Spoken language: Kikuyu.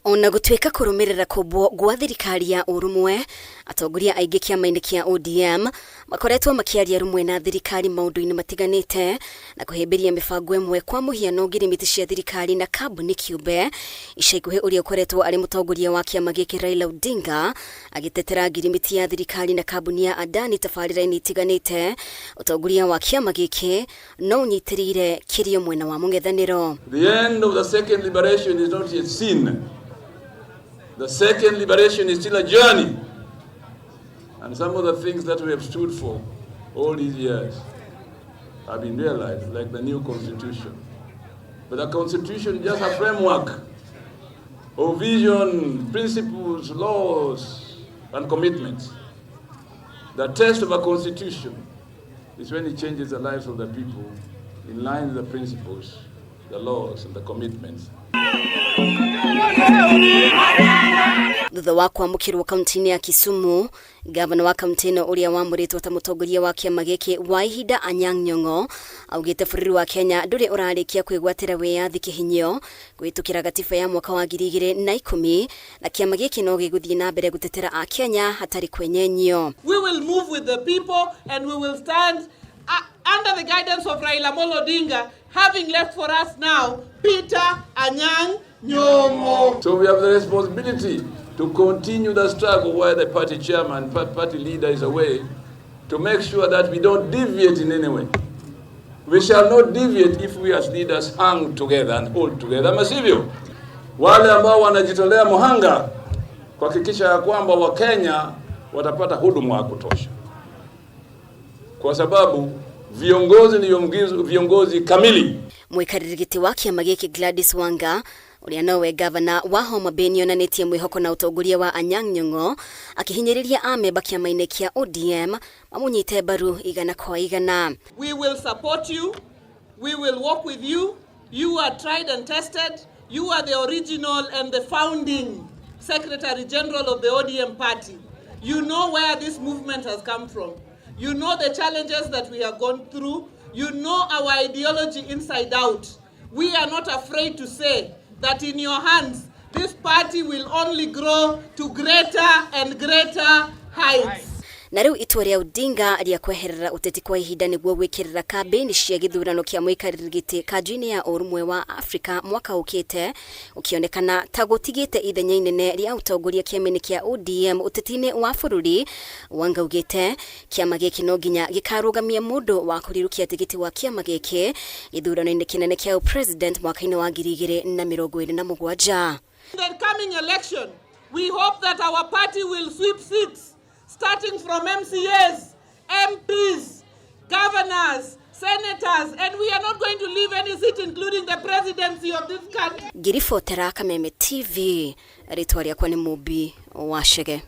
Ona gũtuĩka kũrũmĩrĩra kũmbwo gwa thirikari ya ũrũmwe, atongoria aingĩ kĩama-inĩ kĩa ODM makoretwo makĩaria rũmwe na thirikari maũndũ-inĩ matiganĩte na kũhĩmbĩria mĩbango ĩmwe, kwa mũhiano ngirimiti cia thirikari na kambuni kĩũmbe. Ica ikuhĩ ũrĩa ũkoretwo arĩ mũtongoria wa kĩama gĩkĩ Raila Odinga agĩtetera ngirimiti ya thirikari na kambuni ya Adani tabarĩra-inĩ itiganĩte, ũtongoria wa kĩama gĩkĩ no ũnyitĩrĩire kĩrĩo mwena wa mũng'ethanĩro. The end of the second liberation is not yet seen. The second liberation is still a journey. And some of the things that we have stood for all these years have been realized, like the new constitution. But the constitution is just a framework of vision, principles, laws, and commitments. The test of a constitution is when it changes the lives of the people in line with the principles, the laws, and the commitments. Thutha wa kwamũkĩrwo kaunti-inĩ ya Kisumu, gavana wa kaunti ĩno ũrĩa wamũrĩtwo ta mũtongoria wa kĩama gĩkĩ wa ihinda Anyang' Nyong'o augĩte bũrũri wa Kenya ndũrĩ ũrarĩkia kwĩgwatĩra wĩyathi kĩhinyio kũhĩtũkĩra gatiba ya mwaka wa 2010, na kĩama gĩkĩ no gĩgũthiĩ na mbere gũtetera Akenya hatarĩ kwenyenyio. We will move with the people and we will stand under the guidance of Raila Amolo Odinga, having left for us now Peter Anyang' Nyong'o. So we have the responsibility to continue the struggle while the party chairman, party leader is away, to make sure that we don't deviate in any way. We shall not deviate if we as leaders hang together and hold together, ama sivyo? Wale ambao wanajitolea muhanga kuhakikisha ya kwamba Wakenya watapata huduma ya kutosha, kwa sababu viongozi ni viongozi kamili. Mwikarĩri gĩtĩ wa kĩama gĩkĩ Gladys Wanga, ũrĩa nowe gavana wa Homa Bay, nĩonanĩtie mwĩhoko na ũtongoria wa Anyang' Nyong'o, akĩhinyĩrĩria amemba kĩama-inĩ kĩa ODM mamũnyite mbaru 100%. We will support you. We will work with you. You are tried and tested. You are the original and the founding Secretary General of the ODM party. You know where this movement has come from. You know the challenges that we have gone through. You know our ideology inside out. We are not afraid to say that in your hands, this party will only grow to greater and greater heights. Na rĩu itua rĩa Odinga rĩa kweherera ũteti kwa ihinda nĩguo gwĩkĩrĩra kambĩini cia gĩthurano kĩa mũikarĩri gĩtĩ kanjũ-inĩ ya Ũrũmwe wa Afrika mwaka ũkĩte ũkĩonekana ta gũtigĩte ithenya inene rĩa ũtongoria kĩama-inĩ kĩa ODM ũteti-inĩ wa bũrũri. Wanga augĩte kĩama gĩkĩ no nginya gĩkarũgamia mũndũ wa kũrirũkia tigiti wa kĩama gĩkĩ gĩthurano-inĩ kĩnene kĩa president mwaka-inĩ wa 2027. In the coming election, we hope that our party will sweep seats, starting from MCAs, MPs, governors, senators, and we are not going to leave any seat, including the presidency of this country. Ngĩribotera Kameme TV, rĩtwa rĩakwa nĩ Mũmbi wa Chege.